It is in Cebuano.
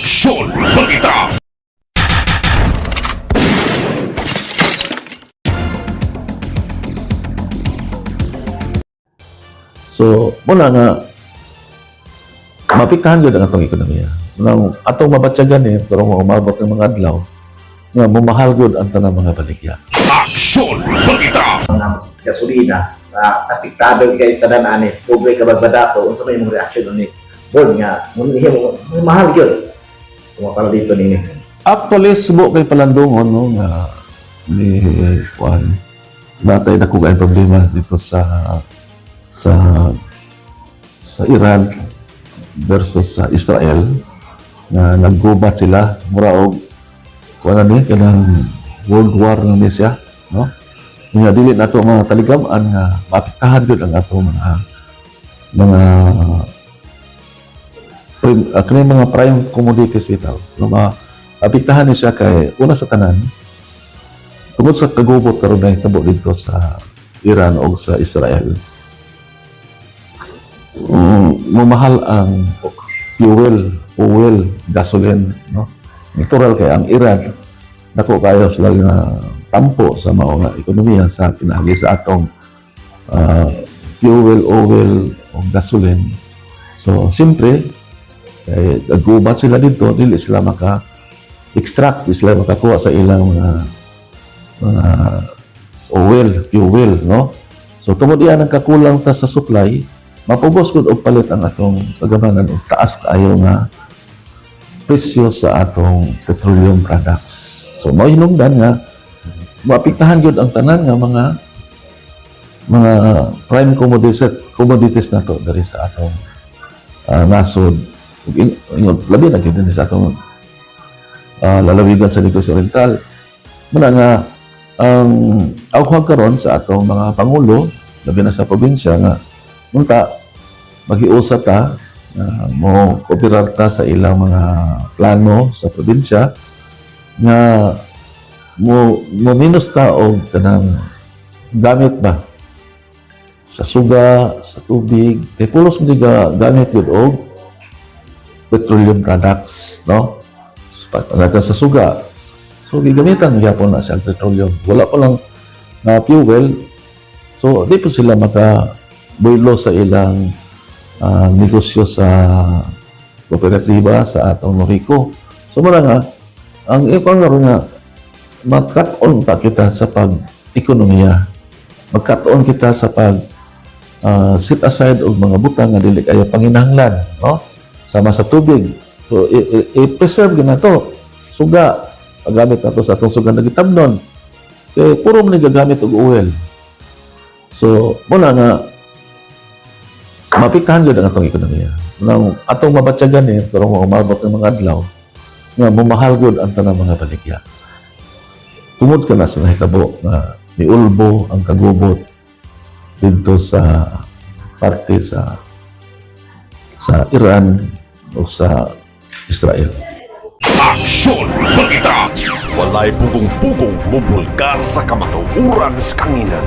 Aksyon Balita. So, muna nga maapektahan gyud ang atong ekonomiya. Nang atong mabatyagan eh, pero umabot ng mga adlaw, nga mumahal gyud ang tanang mga baligya. Aksyon Balita. Mga gasolina na apektado kay tanan ani, pobre ka bagbadato, unsa may imong reaction ani bon nga mun mahal gyud kung dito nini? Actually, subo kay palandungon, no, nga ni Juan, natay na kung problema dito sa Iran versus sa Israel na naggubat sila, mura og kuan ni kanang World War na ni siya, no? Nga dili nato mga taligam-an nga maapektahan gyud ang atong mga kaning mga prime commodities bitaw, no? Maapektahan ni siya kay una sa tanan tungod sa kagubot karon na hitabo dito sa Iran o sa Israel. Mumahal ang fuel, oil, gasoline, no? Natural kay ang Iran dako kayo sila nga tampo sa mao nga ekonomiya sa pinaagi sa atong fuel, oil o gasoline. So, siyempre, kay gubat sila dito, dili sila maka extract, di sila makakuha sa ilang mga oil, fuel, no? So tungod iyan ang kakulang ta sa supply, mapubos gud og palit ang atong kagamanan og taas kaayo nga presyo sa atong petroleum products. So mao hinungdan nga maapektahan gyud ang tanan nga mga prime commodities nato diri sa atong nasod ug ingon labi na gyud ni sa atong lalawigan sa Negros Oriental. Muna nga ang awhag karon sa atong mga pangulo, labi na sa probinsya, nga unta maghiusa ta mo kooperar ta sa ilang mga plano sa probinsya nga mo minus ta og kanang gamit ba sa suga, sa tubig, kay pulos mo di ga gamit yun og petroleum products, no? Sa sa suga. So, gigamitan gyapon na siya ang petroleum. Wala pa lang na fuel. So, di po sila maka builo sa ilang negosyo sa kooperatiba sa atong Norico. So, muna nga, ang ipang nga, mag-cut on pa kita sa pag-ekonomiya. Mag-cut on kita sa pag set aside og mga butang nga dili kayo panginahanglan, no? Sama sa tubig. So i-preserve gyud nato. Suga, paggamit nato sa atong suga nagitabnon. Kay puro man ni gagamit og oil. So, muna nga maapektahan gyud ang atong ekonomiya. Nang atong mabatyagan eh, pero umabot ng mga adlaw nga mumahal gyud ang tanang mga baligya. Tungod ka na sa nahitabo nga niulbo ang kagubot dito sa parte sa Iran o sa Israel. Aksyon Balita. Walay pugong-pugong mubulgar sa kamatuoran sa kanginan.